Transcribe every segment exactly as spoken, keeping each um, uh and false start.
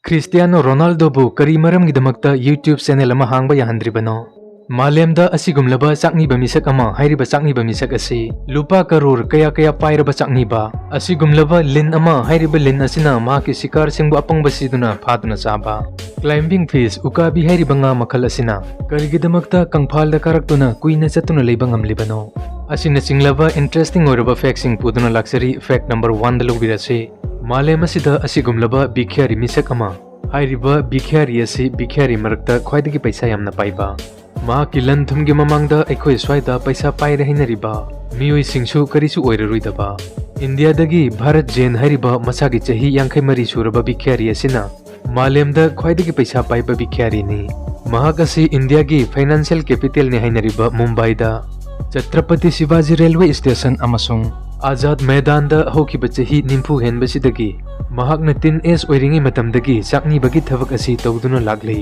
Cristiano ꯔꯣꯅꯥꯜꯗꯣꯕꯨ ꯀꯔꯤ ꯃꯔꯝꯒꯤꯗꯃꯛꯇ YouTube channel ꯑꯃ ꯍꯥꯡꯕ ꯌꯥꯍꯟꯗ꯭ꯔꯤꯕꯅꯣ? ꯃꯥꯂꯦꯝꯗ ꯑꯁꯤꯒꯨꯝꯂꯕ ꯆꯥꯛꯅꯤꯕ ꯃꯤꯁꯛ ꯑꯃ, ꯍꯥꯏꯔꯤꯕ ꯆꯥꯛꯅꯤꯕ ꯃꯤꯁꯛ ꯑꯁꯤ ꯂꯨꯄꯥ ꯀꯔꯣꯔ ꯀꯌꯥ ꯀꯌꯥ ꯄꯥꯏꯔꯕ ꯆꯥꯛꯅꯤꯕ, ꯑꯁꯤꯒꯨꯝꯂꯕ ꯂꯤꯟ ꯑꯃ, ꯍꯥꯏꯔꯤꯕ ꯂꯤꯟ ꯑꯁꯤꯅ ꯃꯍꯥꯛꯀꯤ ꯁꯤꯀꯥꯔꯁꯤꯡꯕꯨ ꯑꯄꯪꯕ ꯁꯤꯗꯨꯅ ꯐꯥꯗꯨꯅ ꯆꯥꯕ, climbing fish, ꯎꯀꯥꯕꯤ ꯍꯥꯏꯔꯤꯕ ꯉꯥ ꯃꯈꯜ ꯑꯁꯤꯅ ꯀꯔꯤꯒꯤꯗꯃꯛꯇ ꯀꯪꯐꯥꯜꯗ ꯀꯥꯔꯛꯇꯨꯅ ꯀꯨꯏꯅ ꯆꯠꯇꯨꯅ ꯂꯩꯕ ꯉꯝꯂꯤꯕꯅꯣ? ꯑꯁꯤꯅꯆꯤꯡꯂꯕ interesting ꯑꯣꯏꯔꯕ factꯁꯤꯡ ꯄꯨꯗꯨꯅ ꯂꯥꯛꯆꯔꯤ fact number oneꯗ ꯂꯧꯕꯤꯔꯁꯤ꯫ ꯃꯥꯂꯦꯝ ꯑꯁꯤꯗ ꯑꯁꯤꯒꯨꯝꯂꯕ ꯕꯤꯈ꯭ꯌꯥꯔꯤ ꯃꯤꯁꯛ ꯑꯃ꯫ ꯍꯥꯏꯔꯤꯕ ꯕꯤꯈ꯭ꯌꯥꯔꯤ ꯑꯁꯤ ꯕꯤꯈ꯭ꯌꯥꯔꯤ ꯃꯔꯛꯇ ꯈ꯭ꯋꯥꯏꯗꯒꯤ ꯄꯩꯁꯥ ꯌꯥꯝꯅ ꯄꯥꯏꯕ, ꯃꯍꯥꯛꯀꯤ ꯂꯟ ꯊꯨꯝꯒꯤ ꯃꯃꯥꯡꯗ ꯑꯩꯈꯣꯏ ꯁ꯭ꯋꯥꯏꯗ ꯄꯩꯁꯥ ꯄꯥꯏꯔꯦ ꯍꯥꯏꯅꯔꯤꯕ ꯃꯤꯑꯣꯏꯁꯤꯡꯁꯨ ꯀꯔꯤꯁꯨ ꯑꯣꯏꯔꯔꯣꯏꯗꯕ, ꯏꯟꯗꯤꯌꯥꯗꯒꯤ ꯚꯥꯔꯠ ꯖꯦꯟ ꯍꯥꯏꯔꯤꯕ ꯃꯁꯥꯒꯤ ꯆꯍꯤ ꯌꯥꯡꯈꯩ ꯃꯔꯤ ꯁꯨꯔꯕ ꯕꯤꯈ꯭ꯌꯥꯔꯤ ꯑꯁꯤꯅ ꯃꯥꯂꯦꯝꯗ ꯈ꯭ꯋꯥꯏꯗꯒꯤ ꯄꯩꯁꯥ ꯄꯥꯏꯕ ꯕꯤꯈ꯭ꯌꯥꯔꯤꯅꯤ꯫ ꯃꯍꯥꯛ ꯑꯁꯤ ꯏꯟꯗꯤꯌꯥꯒꯤ financial capitalꯅꯤ ꯍꯥꯏꯅꯔꯤꯕ ꯃꯨꯝꯕꯥꯏꯗ ꯆꯇ꯭ꯔꯄꯇꯤ ꯁꯤꯕꯥꯖꯤ railway station ꯑꯃꯁꯨꯡ ꯑꯥꯖꯥꯗ ꯃꯩꯗꯥꯟꯗ ꯍꯧꯈꯤꯕ ꯆꯍꯤ ꯅꯤꯐꯨ ꯍꯦꯟꯕꯁꯤꯗꯒꯤ ꯃꯍꯥꯛꯅ teen age ꯑꯣꯏꯔꯤꯉꯩ ꯃꯇꯝꯗꯒꯤ ꯆꯥꯛꯅꯤꯕꯒꯤ ꯊꯕꯛ ꯑꯁꯤ ꯇꯧꯗꯨꯅ ꯂꯥꯛꯂꯤ꯫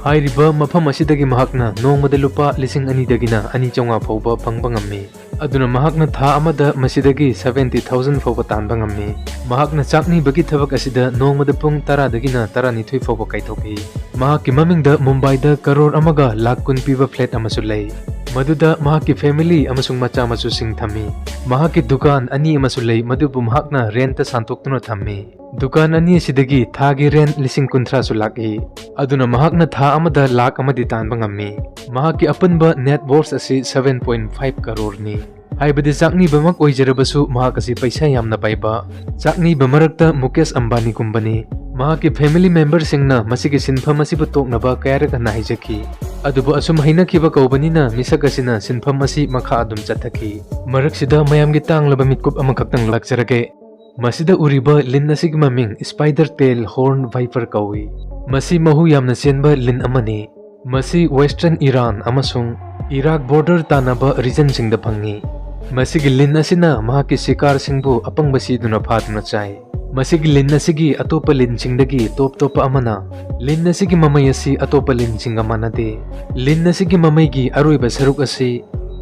ꯍꯥꯏꯔꯤꯕ ꯃꯐꯝ ꯑꯁꯤꯗꯒꯤ ꯃꯍꯥꯛꯅ ꯅꯣꯡꯃꯗ ꯂꯨꯄꯥ ꯂꯤꯁꯤꯡ ꯑꯅꯤꯗꯒꯤꯅ ꯑꯅꯤ ꯆꯥꯝꯃꯉꯥ ꯐꯥꯎꯕ ꯐꯪꯕ ꯉꯝꯃꯤ꯫ ꯑꯗꯨꯅ ꯃꯍꯥꯛꯅ ꯊꯥ ꯑꯃꯗ ꯃꯁꯤꯗꯒꯤ seventy thousand ꯐꯥꯎꯕ ꯇꯥꯟꯕ ꯉꯝꯃꯤ꯫ ꯃꯍꯥꯛꯅ ꯆꯥꯛꯅꯤꯕꯒꯤ ꯊꯕꯛ ꯑꯁꯤꯗ ꯅꯣꯡꯃꯗ ꯄꯨꯡ ꯇꯔꯥꯗꯒꯤꯅ ꯇꯔꯥꯅꯤꯊꯣꯏ ꯐꯥꯎꯕ ꯀꯥꯏꯊꯣꯛꯏ꯫ ꯃꯍꯥꯛꯀꯤ ꯃꯃꯤꯡꯗ ꯃꯨꯝꯕꯥꯏꯗ ꯀꯔꯣꯔ ꯑꯃꯒ ꯂꯥꯈ ꯀꯨꯟ ꯄꯤꯕ flat ꯑꯃꯁꯨ ꯂꯩ, ꯃꯗꯨꯗ ꯃꯍꯥꯛꯀꯤ family ꯑꯃꯁꯨꯡ ꯃꯆꯥ ꯃꯁꯨꯁꯤꯡ ꯊꯝꯃꯤ꯫ ꯃꯍꯥꯛꯀꯤ ꯗꯨꯀꯥꯟ ꯑꯅꯤ ꯑꯃꯁꯨ ꯂꯩ, ꯃꯗꯨꯕꯨ ꯃꯍꯥꯛꯅ rentꯇ ꯁꯥꯟꯗꯣꯛꯇꯨꯅ ꯊꯝꯃꯤ꯫ ꯗꯨꯀꯥꯟ ꯑꯅꯤ ꯑꯁꯤꯗꯒꯤ ꯊꯥꯒꯤ rent ꯂꯤꯁꯤꯡ ꯀꯨꯟꯊ꯭ꯔꯥꯁꯨ ꯂꯥꯛꯏ꯫ ꯑꯗꯨꯅ ꯃꯍꯥꯛꯅ ꯊꯥ ꯑꯃꯗ ꯂꯥꯈ ꯑꯃꯗꯤ ꯇꯥꯟꯕ ꯉꯝꯃꯤ꯫ ꯃꯍꯥꯛꯀꯤ ꯑꯄꯨꯟꯕ net worth ꯑꯁꯤ seven point five ꯀꯔꯣꯔꯅꯤ꯫ ꯍꯥꯏꯕꯗꯤ ꯆꯥꯛꯅꯤꯕꯃꯛ ꯑꯣꯏꯖꯔꯕꯁꯨ ꯃꯍꯥꯛ ꯑꯁꯤ ꯄꯩꯁꯥ ꯌꯥꯝꯅ ꯄꯥꯏꯕ ꯆꯥꯛꯅꯤꯕ ꯃꯔꯛꯇ ꯃꯨꯀꯦꯁ ꯑꯝꯕꯥꯅꯤꯒꯨꯝꯕꯅꯤ꯫ ꯃꯍꯥꯛꯀꯤ family memberꯁꯤꯡꯅ ꯃꯁꯤꯒꯤ ꯁꯤꯟꯐꯝ ꯑꯁꯤꯕꯨ ꯇꯣꯛꯅꯕ ꯀꯌꯥꯔꯛ ꯍꯟꯅ ꯍꯥꯏꯖꯈꯤ꯫ ꯑꯗꯨꯕꯨ ꯑꯁꯨꯝ ꯍꯩꯅꯈꯤꯕ ꯀꯧꯕꯅꯤꯅ ꯃꯤꯁꯛ ꯑꯁꯤꯅ ꯁꯤꯟꯐꯝ ꯑꯁꯤ ꯃꯈꯥ ꯑꯗꯨꯝ ꯆꯠꯊꯈꯤ꯫ ꯃꯔꯛꯁꯤꯗ ꯃꯌꯥꯝꯒꯤ ꯇꯥꯡꯂꯕ ꯃꯤꯠꯀꯨꯞ ꯑꯃꯈꯛꯇꯪ ꯂꯥꯛꯆꯔꯒꯦ꯫ ꯃꯁꯤꯗ ꯎꯔꯤꯕ ꯂꯤꯟ ꯑꯁꯤꯒꯤ ꯃꯃꯤꯡ spider tail horn viper ꯀꯧꯏ꯫ ꯃꯁꯤ ꯃꯍꯨ ꯌꯥꯝꯅ ꯆꯦꯟꯕ ꯂꯤꯟ ꯑꯃꯅꯤ꯫ ꯃꯁꯤ western ꯏꯔꯥꯟ ꯑꯃꯁꯨꯡ ꯏꯔꯥꯛ border ꯇꯥꯟꯅꯕ regionꯁꯤꯡꯗ ꯐꯪꯏ꯫ ꯃꯁꯤꯒꯤ ꯂꯤꯟ ꯑꯁꯤꯅ ꯃꯍꯥꯛꯀꯤ ꯁꯤꯀꯥꯔꯁꯤꯡꯕꯨ ꯑꯄꯪꯕ ꯁꯤꯗꯨꯅ ꯐꯥꯗꯨꯅ ꯆꯥꯏ꯫ ꯃꯁꯤꯒꯤ ꯂꯤꯟ ꯑꯁꯤꯒꯤ ꯑꯇꯣꯞꯄ ꯂꯤꯟꯁꯤꯡꯗꯒꯤ ꯇꯣꯞ ꯇꯣꯞꯄ ꯑꯃꯅ, ꯂꯤꯟ ꯑꯁꯤꯒꯤ ꯃꯃꯩ ꯑꯁꯤ ꯑꯇꯣꯞꯄ ꯂꯤꯟꯁꯤꯡꯒ ꯃꯥꯟꯅꯗꯦ꯫ ꯂꯤꯟ ꯑꯁꯤꯒꯤ ꯃꯃꯩꯒꯤ ꯑꯔꯣꯏꯕ ꯁꯔꯨꯛ ꯑꯁꯤ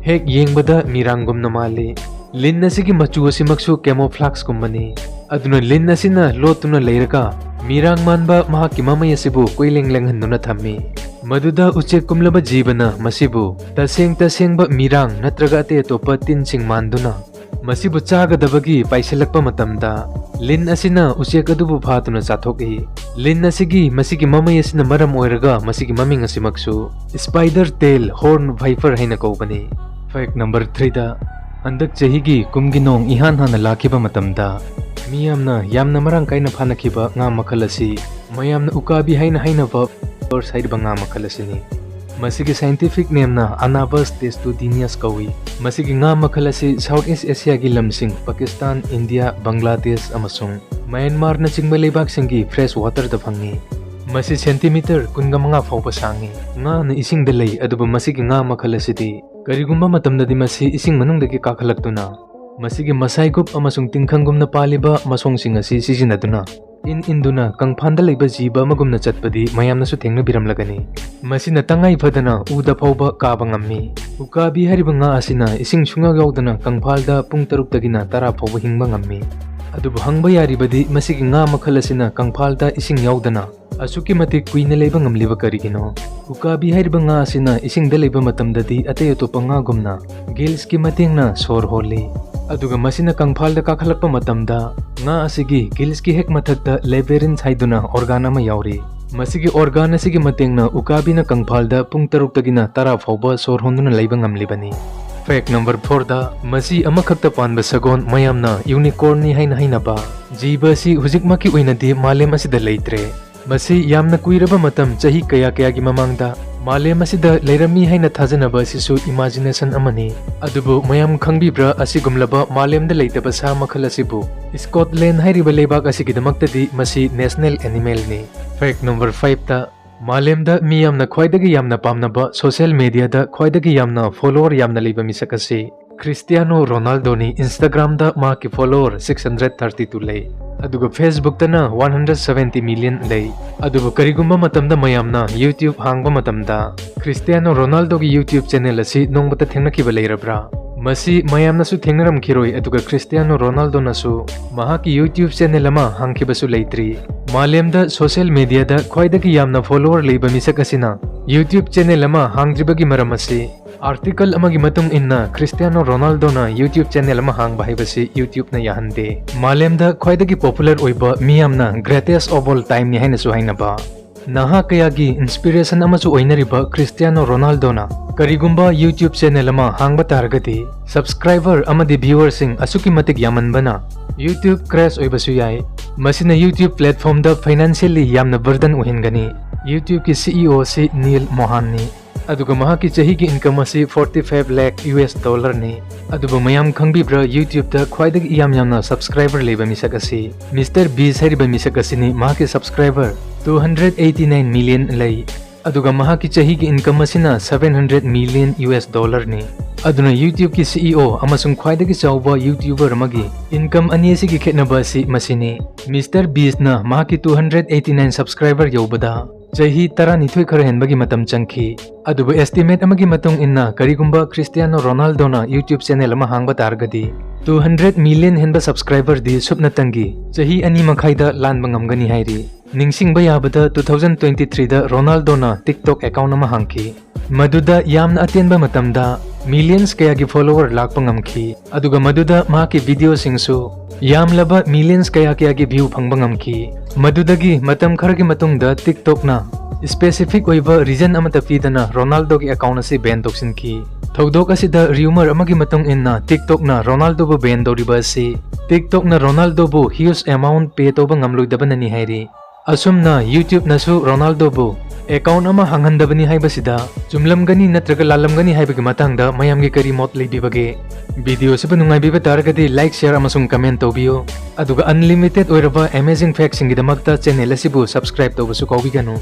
ꯍꯦꯛ ꯌꯦꯡꯕꯗ ꯃꯤꯔꯥꯡꯒꯨꯝꯅ ꯃꯥꯜꯂꯤ꯫ ꯂꯤꯟ ꯑꯁꯤꯒꯤ ꯃꯆꯨ ꯑꯁꯤꯃꯛꯁꯨ camouflageꯀꯨꯝꯕꯅꯤ꯫ ꯑꯗꯨꯅ ꯂꯤꯟ ꯑꯁꯤꯅ ꯂꯣꯠꯇꯨꯅ ꯂꯩꯔꯒ ꯃꯤꯔꯥꯡ ꯃꯥꯟꯕ ꯃꯍꯥꯛꯀꯤ ꯃꯃꯩ ꯑꯁꯤꯕꯨ ꯀꯣꯏꯂꯦꯡ ꯂꯦꯡꯍꯟꯗꯨꯅ ꯊꯝꯃꯤ꯫ ꯃꯗꯨꯗ ꯎꯆꯦꯛ ꯀꯨꯝꯂꯕ ꯖꯤꯕꯅ ꯃꯁꯤꯕꯨ ꯇꯁꯦꯡ ꯇꯁꯦꯡꯕ ꯃꯤꯔꯥꯡ ꯅꯠꯇ꯭ꯔꯒ ꯑꯇꯩ ꯑꯇꯣꯞꯄ ꯇꯤꯟꯁꯤꯡ ꯃꯥꯟꯗꯨꯅ ꯃꯁꯤꯕꯨ ꯆꯥꯒꯗꯕꯒꯤ ꯄꯥꯏꯁꯤꯜꯂꯛꯄ ꯃꯇꯝꯗ, ꯂꯤꯟ ꯑꯁꯤꯅ ꯎꯆꯦꯛ ꯑꯗꯨꯕꯨ ꯐꯥꯗꯨꯅ ꯆꯥꯊꯣꯛꯏ꯫ ꯂꯤꯟ ꯑꯁꯤꯒꯤ ꯃꯁꯤꯒꯤ ꯃꯃꯩ ꯑꯁꯤꯅ ꯃꯔꯝ ꯑꯣꯏꯔꯒ ꯃꯁꯤꯒꯤ ꯃꯃꯤꯡ ꯑꯁꯤꯃꯛꯁꯨ spider tail horn viper ꯍꯥꯏꯅ ꯀꯧꯕꯅꯤ꯫ Fact number threeꯗ, ꯍꯟꯗꯛ ꯆꯍꯤꯒꯤ ꯀꯨꯝꯒꯤ ꯅꯣꯡ ꯏꯍꯥꯟ ꯍꯥꯟꯅ ꯂꯥꯛꯈꯤꯕ ꯃꯇꯝꯗ, ꯃꯤꯌꯥꯝꯅ ꯌꯥꯝꯅ ꯃꯔꯥꯡ ꯀꯥꯏꯅ ꯐꯥꯅꯈꯤꯕ ꯉꯥ ꯃꯈꯜ ꯑꯁꯤ ꯃꯌꯥꯝꯅ ꯎꯀꯥꯕꯤ ꯍꯥꯏꯅ ꯍꯥꯏꯅꯕ ꯍꯥꯏꯔꯤꯕ ꯉꯥ ꯃꯈꯜ ꯑꯁꯤꯅꯤ꯫ ꯃꯁꯤꯒꯤ scientific nameꯅ Anabas testudinus ꯀꯧꯏ꯫ ꯃꯁꯤꯒꯤ ꯉꯥ ꯃꯈꯜ ꯑꯁꯤ South East Asiaꯒꯤ ꯂꯝꯁꯤꯡ ꯄꯥꯀꯤꯁꯇꯥꯟ, ꯏꯟꯗꯤꯌꯥ, ꯕꯪꯒ꯭ꯂꯥꯗꯦꯁ ꯑꯃꯁꯨꯡ ꯃ꯭ꯌꯥꯟꯃꯥꯔꯅꯆꯤꯡꯕ ꯂꯩꯕꯥꯛꯁꯤꯡꯒꯤ fresh waterꯗ ꯐꯪꯏ꯫ ꯃꯁꯤ centimeter ꯀꯨꯟꯒ ꯃꯉꯥ ꯐꯥꯎꯕ ꯁꯥꯡꯏ꯫ ꯉꯥꯅ ꯏꯁꯤꯡꯗ ꯂꯩ, ꯑꯗꯨꯕꯨ ꯃꯁꯤꯒꯤ ꯉꯥ ꯃꯈꯜ ꯑꯁꯤꯗꯤ ꯀꯔꯤꯒꯨꯝꯕ ꯃꯇꯝꯗꯗꯤ ꯃꯁꯤ ꯏꯁꯤꯡ ꯃꯅꯨꯡꯗꯒꯤ ꯀꯥꯈꯠꯂꯛꯇꯨꯅ ꯃꯁꯤꯒꯤ ꯃꯁꯥꯏꯒꯨꯞ ꯑꯃꯁꯨꯡ ꯇꯤꯡꯈꯪꯒꯨꯝꯅ ꯄꯥꯜꯂꯤꯕ ꯃꯁꯣꯡꯁꯤꯡ ꯑꯁꯤ ꯁꯤꯖꯤꯟꯅꯗꯨꯅ ꯏꯟ ꯏꯟꯗꯨꯅ ꯀꯪꯐꯥꯟꯗ ꯂꯩꯕ ꯖꯤꯕ ꯑꯃꯒꯨꯝꯅ ꯆꯠꯄꯗꯤ ꯃꯌꯥꯝꯅꯁꯨ ꯊꯦꯡꯅꯕꯤꯔꯝꯂꯒꯅꯤ꯫ ꯃꯁꯤꯅ ꯇꯉꯥꯏ ꯐꯗꯅ ꯎꯗ ꯐꯥꯎꯕ ꯀꯥꯕ ꯉꯝꯃꯤ꯫ ꯎꯀꯥꯕꯤ ꯍꯥꯏꯔꯤꯕ ꯉꯥ ꯑꯁꯤꯅ ꯏꯁꯤꯡ ꯁꯨꯡꯌꯥꯎ ꯌꯥꯎꯗꯅ ꯀꯪꯐꯥꯜꯗ ꯄꯨꯡ ꯇꯔꯨꯛꯇꯒꯤꯅ ꯇꯔꯥ ꯐꯥꯎꯕ ꯍꯤꯡꯕ ꯉꯝꯃꯤ꯫ ꯑꯗꯨꯕꯨ ꯍꯪꯕ ꯌꯥꯔꯤꯕꯗꯤ ꯃꯁꯤꯒꯤ ꯉꯥ ꯃꯈꯜ ꯑꯁꯤꯅ ꯀꯪꯐꯥꯜꯗ ꯏꯁꯤꯡ ꯌꯥꯎꯗꯅ ꯑꯁꯨꯛꯀꯤ ꯃꯇꯤꯛ ꯀꯨꯏꯅ ꯂꯩꯕ ꯉꯝꯂꯤꯕ ꯀꯔꯤꯒꯤꯅꯣ? ꯎꯀꯥꯕꯤ ꯍꯥꯏꯔꯤꯕ ꯉꯥ ꯑꯁꯤꯅ ꯏꯁꯤꯡꯗ ꯂꯩꯕ ꯃꯇꯝꯗꯗꯤ ꯑꯇꯩ ꯑꯇꯣꯞꯄ ꯉꯥꯒꯨꯝꯅ gillsꯀꯤ ꯃꯇꯦꯡꯅ ꯁꯣꯔ ꯍꯣꯜꯂꯤ꯫ ꯑꯗꯨꯒ ꯃꯁꯤꯅ ꯀꯪꯐꯥꯜꯗ ꯀꯥꯈꯠꯂꯛꯄ ꯃꯇꯝꯗ ꯉꯥ ꯑꯁꯤꯒꯤ gillsꯀꯤ ꯍꯦꯛ ꯃꯊꯛꯇ labyrinth ꯍꯥꯏꯗꯨꯅ organ ꯑꯃ ꯌꯥꯎꯔꯤ꯫ ꯃꯁꯤꯒꯤ organ ꯑꯁꯤꯒꯤ ꯃꯇꯦꯡꯅ ꯎꯀꯥꯕꯤꯅ ꯀꯪꯐꯥꯜꯗ ꯄꯨꯡ ꯇꯔꯨꯛꯇꯒꯤꯅ ꯇꯔꯥ ꯐꯥꯎꯕ ꯁꯣꯔ ꯍꯣꯟꯗꯨꯅ ꯂꯩꯕ ꯉꯝꯂꯤꯕꯅꯤ꯫ Fact number fourꯗ, ꯃꯁꯤ ꯑꯃꯈꯛꯇ ꯄꯥꯟꯕ ꯁꯒꯣꯜ ꯃꯌꯥꯝꯅ unicornꯅꯤ ꯍꯥꯏꯅ ꯍꯥꯏꯅꯕ ꯖꯤꯕ ꯑꯁꯤ ꯍꯧꯖꯤꯛꯃꯛꯀꯤ ꯑꯣꯏꯅꯗꯤ ꯃꯥꯂꯦꯝ ꯑꯁꯤꯗ ꯂꯩꯇ꯭ꯔꯦ꯫ ꯃꯁꯤ ꯌꯥꯝꯅ ꯀꯨꯏꯔꯕ ꯃꯇꯝ, ꯆꯍꯤ ꯀꯌꯥ ꯀꯌꯥꯒꯤ ꯃꯃꯥꯡꯗ ꯃꯥꯂꯦꯝ ꯑꯁꯤꯗ ꯂꯩꯔꯝꯃꯤ ꯍꯥꯏꯅ ꯊꯥꯖꯅꯕ ꯑꯁꯤꯁꯨ imagination ꯑꯃꯅꯤ꯫ ꯑꯗꯨꯕꯨ ꯃꯌꯥꯝ ꯈꯪꯕꯤꯕ꯭ꯔꯥ, ꯑꯁꯤꯒꯨꯝꯂꯕ ꯃꯥꯂꯦꯝꯗ ꯂꯩꯇꯕ ꯁꯥ ꯃꯈꯜ ꯑꯁꯤꯕꯨ? Scotland ꯍꯥꯏꯔꯤꯕ ꯂꯩꯕꯥꯛ ꯑꯁꯤꯒꯤꯗꯃꯛꯇꯗꯤ ꯃꯁꯤ national animalꯅꯤ꯫ Fact number fiveꯇ, ꯃꯥꯂꯦꯝꯗ ꯃꯤ ꯌꯥꯝꯅ ꯈ꯭ꯋꯥꯏꯗꯒꯤ ꯌꯥꯝꯅ ꯄꯥꯝꯅꯕ, social mediaꯗ ꯈ꯭ꯋꯥꯏꯗꯒꯤ ꯌꯥꯝꯅ follower ꯌꯥꯝꯅ ꯂꯩꯕ ꯃꯤꯁꯛ ꯑꯁꯤ Cristiano Ronaldoꯅꯤ꯫ Instagramꯗ ꯃꯍꯥꯛꯀꯤ follower six hundred thirty two ꯂꯩ, ꯑꯗꯨꯒ Facebookꯇꯅ one hundred seventy million ꯂꯩ꯫ ꯑꯗꯨꯕꯨ ꯀꯔꯤꯒꯨꯝꯕ ꯃꯇꯝꯗ ꯃꯌꯥꯝꯅ YouTube ꯍꯥꯡꯕ ꯃꯇꯝꯗ Cristiano Ronaldoꯒꯤ YouTube channel ꯑꯁꯤ ꯅꯣꯡꯃꯇ ꯊꯦꯡꯅꯈꯤꯕ ꯂꯩꯔꯕ꯭ꯔꯥ? ꯃꯁꯤ ꯃꯌꯥꯝꯅꯁꯨ ꯊꯦꯡꯅꯔꯝꯈꯤꯔꯣꯏ, ꯑꯗꯨꯒ ꯈ꯭ꯔꯤꯁꯇꯤꯌꯥꯅꯣ ꯔꯣꯅꯥꯜꯗꯣꯅꯁꯨ ꯃꯍꯥꯛꯀꯤ YouTube ꯆꯦꯅꯦꯜ ꯑꯃ ꯍꯥꯡꯈꯤꯕꯁꯨ ꯂꯩꯇ꯭ꯔꯤ꯫ ꯃꯥꯂꯦꯝꯗ ꯁꯣꯁꯤꯌꯦꯜ ꯃꯤꯗꯤꯌꯥꯗ ꯈ꯭ꯋꯥꯏꯗꯒꯤ ꯌꯥꯝꯅ ꯐꯣꯂꯣꯋꯔ ꯂꯩꯕ ꯃꯤꯁꯛ ꯑꯁꯤꯅ YouTube ꯆꯦꯅꯦꯜ ꯑꯃ ꯍꯥꯡꯗ꯭ꯔꯤꯕꯒꯤ ꯃꯔꯝ ꯑꯁꯤ, ꯑꯥꯔꯇꯤꯀꯜ ꯑꯃꯒꯤ ꯃꯇꯨꯡ ꯏꯟꯅ, ꯈ꯭ꯔꯤꯁꯇꯤꯌꯥꯅꯣ ꯔꯣꯅꯥꯜꯗꯣꯅ YouTube ꯆꯦꯅꯦꯜ ꯑꯃ ꯍꯥꯡꯕ ꯍꯥꯏꯕꯁꯤ YouTubeꯅ ꯌꯥꯍꯟꯗꯦ꯫ ꯃꯥꯂꯦꯝꯗ ꯈ꯭ꯋꯥꯏꯗꯒꯤ ꯄꯣꯄꯨꯂꯔ ꯑꯣꯏꯕ, ꯃꯤꯌꯥꯝꯅ greatest of all timeꯅꯤ ꯍꯥꯏꯅꯁꯨ ꯍꯥꯏꯅꯕ, ꯅꯍꯥ ꯀꯌꯥꯒꯤ ꯏꯟꯁꯄꯤꯔꯦꯁꯟ ꯑꯃꯁꯨ ꯑꯣꯏꯅꯔꯤꯕ ꯈ꯭ꯔꯤꯁꯇꯤꯌꯥꯅꯣ ꯔꯣꯅꯥꯜꯗꯣꯅ ꯀꯔꯤꯒꯨꯝꯕ YouTube ꯆꯦꯅꯦꯜ ꯑꯃ ꯍꯥꯡꯕ ꯇꯥꯔꯒꯗꯤ, ꯁꯕꯁꯀ꯭ꯔꯥꯏꯕꯔ ꯑꯃꯗꯤ ꯚ꯭ꯌꯨꯋꯔꯁꯤꯡ ꯑꯁꯨꯛꯀꯤ ꯃꯇꯤꯛ ꯌꯥꯝꯃꯟꯕꯅ YouTube crash ꯑꯣꯏꯕꯁꯨ ꯌꯥꯏ꯫ ꯃꯁꯤꯅ YouTube platformꯗ financially ꯌꯥꯝꯅ burden ꯑꯣꯏꯍꯟꯒꯅꯤ꯫ YouTubeꯀꯤ CEO ꯑꯁꯤ ꯅꯤꯜ ꯃꯣꯍꯥꯟꯅꯤ꯫ ꯑꯗꯨꯒ ꯃꯍꯥꯛꯀꯤ ꯆꯍꯤꯒꯤ income ꯑꯁꯤ forty five lakh US dollarꯅꯤ꯫ ꯑꯗꯨꯕꯨ ꯃꯌꯥꯝ ꯈꯪꯕꯤꯕ꯭ꯔꯥ, YouTubeꯇ ꯈ꯭ꯋꯥꯏꯗꯒꯤ ꯏꯌꯥꯝ ꯌꯥꯝꯅ ꯁꯕꯁꯀ꯭ꯔꯥꯏꯕꯔ ꯂꯩꯕ ꯃꯤꯁꯛ ꯑꯁꯤ ꯃꯤꯁꯇꯔ ꯕꯤꯁ ꯍꯥꯏꯔꯤꯕ ꯃꯤꯁꯛ ꯑꯁꯤꯅꯤ꯫ ꯃꯍꯥꯛꯀꯤ subscriber two hundred eighty nine million ꯂꯩ꯫ ꯑꯗꯨꯒ ꯃꯍꯥꯛꯀꯤ ꯆꯍꯤꯒꯤ income ꯑꯁꯤꯅ seven hundred million US dollarꯅꯤ꯫ ꯑꯗꯨꯅ YouTubeꯀꯤ CEO ꯑꯃꯁꯨꯡ ꯈ꯭ꯋꯥꯏꯗꯒꯤ ꯆꯥꯎꯕ YouTuber ꯑꯃꯒꯤ income ꯑꯅꯤ ꯑꯁꯤꯒꯤ ꯈꯦꯠꯅꯕ ꯑꯁꯤ ꯃꯁꯤꯅꯤ꯫ ꯃꯤꯁꯇꯔ ꯕꯤꯁꯅ ꯃꯍꯥꯛꯀꯤ two hundred eighty nine subscriber ꯌꯧꯕꯗ ꯆꯍꯤ ꯇꯔꯥꯅꯤꯊꯣꯏ ꯈꯔ ꯍꯦꯟꯕꯒꯤ ꯃꯇꯝ ꯆꯪꯈꯤ꯫ ꯑꯗꯨꯕꯨ estimate ꯑꯃꯒꯤ ꯃꯇꯨꯡ ꯏꯟꯅ, ꯀꯔꯤꯒꯨꯝꯕ ꯈ꯭ꯔꯤꯁꯇꯤꯌꯥꯅꯣ ꯔꯣꯅꯥꯜꯗꯣꯅ YouTube ꯆꯦꯅꯦꯜ ꯑꯃ ꯍꯥꯡꯕ ꯇꯥꯔꯒꯗꯤ, two hundred million ꯍꯦꯟꯕ subscriberꯗꯤ ꯁꯨꯞꯅꯇꯪꯒꯤ ꯆꯍꯤ ꯑꯅꯤ ꯃꯈꯥꯏꯗ ꯂꯥꯟꯕ ꯉꯝꯒꯅꯤ ꯍꯥꯏꯔꯤ꯫ ꯅꯤꯡꯁꯤꯡꯕ ꯌꯥꯕꯗ, two thousand twenty threeꯗ ꯔꯣꯅꯥꯜꯗꯣꯅ TikTok account ꯑꯃ ꯍꯥꯡꯈꯤ꯫ ꯃꯗꯨꯗ ꯌꯥꯝꯅ ꯑꯇꯦꯟꯕ ꯃꯇꯝꯗ millions ꯀꯌꯥꯒꯤ follower ꯂꯥꯛꯄ ꯉꯝꯈꯤ꯫ ꯑꯗꯨꯒ ꯃꯗꯨꯗ ꯃꯍꯥꯛꯀꯤ videoꯁꯤꯡꯁꯨ ꯌꯥꯝꯂꯕ millions ꯀꯌꯥ ꯀꯌꯥꯒꯤ view ꯐꯪꯕ ꯉꯝꯈꯤ꯫ ꯃꯗꯨꯗꯒꯤ ꯃꯇꯝ ꯈꯔꯒꯤ ꯃꯇꯨꯡꯗ TikTokꯅ specific ꯑꯣꯏꯕ reason ꯑꯃꯠꯇ ꯄꯤꯗꯅ ꯔꯣꯅꯥꯜꯗꯣꯒꯤ account ꯑꯁꯤ ban ꯇꯧꯁꯤꯟꯈꯤ꯫ ꯊꯧꯗꯣꯛ ꯑꯁꯤꯗ rumor ꯑꯃꯒꯤ ꯃꯇꯨꯡ ꯏꯟꯅ, TikTokꯅ ꯔꯣꯅꯥꯜꯗꯣꯕꯨ ban ꯇꯧꯔꯤꯕ ꯑꯁꯤ TikTokꯅ ꯔꯣꯅꯥꯜꯗꯣꯕꯨ huge amount pay ꯇꯧꯕ ꯉꯝꯂꯣꯏꯗꯕꯅꯅꯤ ꯍꯥꯏꯔꯤ꯫ ꯑꯁꯨꯝꯅ YouTubeꯅꯁꯨ ꯔꯣꯅꯥꯜꯗꯣꯕꯨ account ꯑꯃ ꯍꯥꯡꯍꯟꯗꯕꯅꯤ ꯍꯥꯏꯕꯁꯤꯗ ꯆꯨꯝꯂꯝꯒꯅꯤ ꯅꯠꯇ꯭ꯔꯒ ꯂꯥꯜꯂꯝꯒꯅꯤ ꯍꯥꯏꯕꯒꯤ ꯃꯇꯥꯡꯗ ꯃꯌꯥꯝꯒꯤ ꯀꯔꯤ ꯃꯣꯠ ꯂꯩꯕꯤꯕꯒꯦ? Videoꯁꯤꯕꯨ ꯅꯨꯡꯉꯥꯏꯕꯤꯕ ꯇꯥꯔꯒꯗꯤ like, share ꯑꯃꯁꯨꯡ comment ꯇꯧꯕꯤꯌꯨ꯫ ꯑꯗꯨꯒ unlimited ꯑꯣꯏꯔꯕ amazing factꯁꯤꯡꯒꯤꯗꯃꯛꯇ channel ꯑꯁꯤꯕꯨ subscribe ꯇꯧꯕꯁꯨ ꯀꯥꯎꯕꯤꯒꯅꯨ꯫